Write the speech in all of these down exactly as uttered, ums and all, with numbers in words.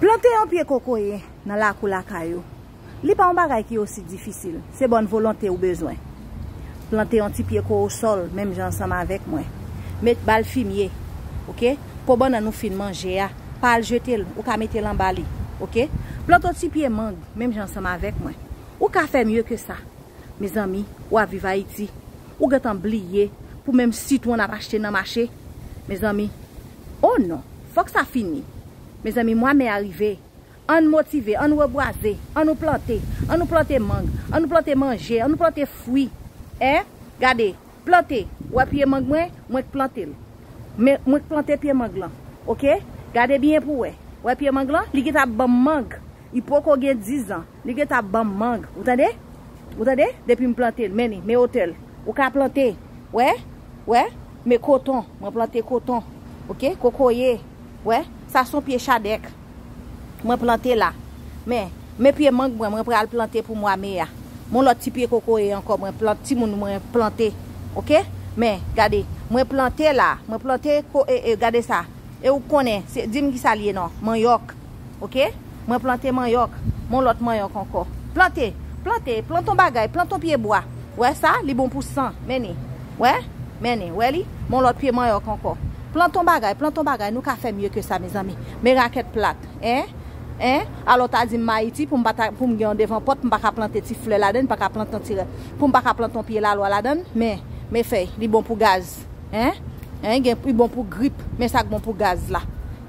Plante yon pye kokoye nan lakou lakay ou. Li pa yon bagay ki osi difisil. Se bòn volonte ou bezwen. Plante yon ti pye kowosòl, menm jan ansanm avèk mwen. Met bal fimye, oke? Po bannann ou fin manje a, pa al jete l, ou ka mete l anba li, oke? Plante yon ti pye mang, menm jan ansanm avèk mwen. Ou ka fè mye ke sa. Mezanmi, w ap viv Ayiti. Ou gentan bliye pou menm sitwon n ap achte nan mache. Mezanmi, oh non, fòk sa fini. Mezanmi, mwa me a rive. Ann motive, ann rebwaze, ann nou plante, ann nou plante mang, ann nou plante manje, ann nou plante fwi. Hein? Gade, plante. Wè pye mang mwen, mwen k plante l. Men, mwen k plante pye mang lan. Oke? Gade byen pou wè. Wè pye mang lan, li gentan ap ban m mang. Li poko gen diz an. Li gentan ap ban m mang. Ou tande? Ou tande? Depi m plante l, men li, men otè l. Ou ka plante. Wè? Wè? Men koton. Mwen plante koton. Oke? Kokoye. Wè? Sa se yon pye chadèk. Mwen plante la. Men, men pye mang mwen, mwen pral plante pou mwa me a. Mon lòt ti pye kokoye ankò, mwen plante, timoun mwen plante. Oke? Men, gade, mwen plante la. Mwen plante, ko, e, e, gade sa. E ou konnen, se, di m ki sa l ye non. Manyòk. Oke? Mwen plante manyòk. Mon lòt manyòk ankò. Plante, plante, plante yon bagay, plante yon pye bwa. Wè sa, li bon pou san. Men li. Wè? Men li. Wè li? Mon lòt pye manyòk ankò. Plante yon bagay, plante yon bagay. Nou ka fè mye ke sa, mezanmi. Men rakèt plat. Hein? Hein? Alò ta di m Ayiti, pou m pa ta, pou m gen yon devan pòt, m pa ka plante ti flè ladann, m pa ka plante yon ti rè. Pou m pa ka plante yon pye lalwa ladann, men, men fèy, li bon pou gaz. Hein? Hein? Gen, li bon pou grip, men sa k bon pou gaz la.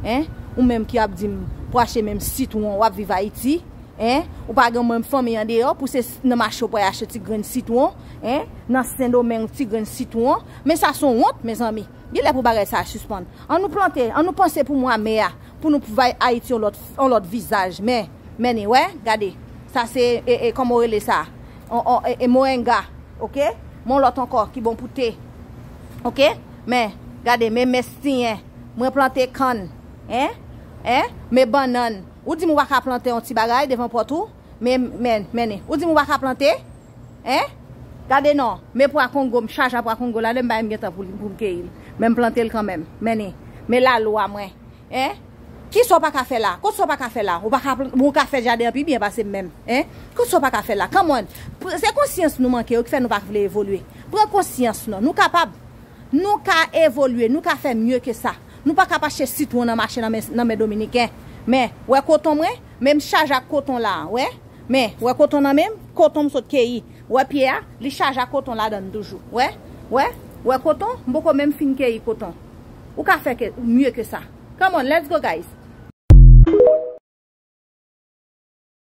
Hein? Ou menm ki ap di m pou achte menm sitwon, w ap viv Ayiti. Hein? Ou pa gen menm fanmi andeyò, pou se s, nan mache w pral achte ti grenn sitwon. Hein? Nan Sendomeng, ti grenn sitwon. Men sa se yon wont, mezanmi. Genlè pou bagay sa a sispann. Ann nou plante, ann nou panse pou mwa me a, pou nou bay Ayiti yon lòt, yon lòt vizaj. Men, men ni, wè, gade. Sa se, e, e, kòman w rele sa? On, on, e, e, moringa, oke? Men yon lòt ankò ki bon pou te. Oke? Men, gade, men mèstiyen. Mwen plante kann. Hein? Hein? Men bannann. Ou di m ou pa ka plante yon ti bagay devan pòt ou? Men, men, men ni. Ou di m ou pa ka plante? Hein? Gade non, men pwa kongo, m chaje a pwa kongo la, lè m bay m gen tan pou, pou m keyi l. Men m plante l kanmenm. Men ni, men lalwa mwen. Hein? Kisa w pa ka fè la? Kisa w pa ka fè la? Ou pa ka, ou ka fè jaden an pi byen pase m menm. Hein? Kisa w pa ka fè la? Come on. Pr-, se konsyans nou manke yo ki fè nou pa vle evolye. Pran konsyans non. Nou kapab. Nou ka evolye, nou ka fè mye ke sa. Nou pa ka pa chèche sitwon nan mache nan men, nan men dominiken. Men, wè koton mwen, men m chaje ak koton la, wè. Men, wè koton nan men m, koton m sot keyi. Wè pye a, li chaje ak koton ladann toujou. Wè, wè, wè koton, m poko menm fin keyi koton. Ou ka fè ke, mye ke sa. Come on, let's go, guys.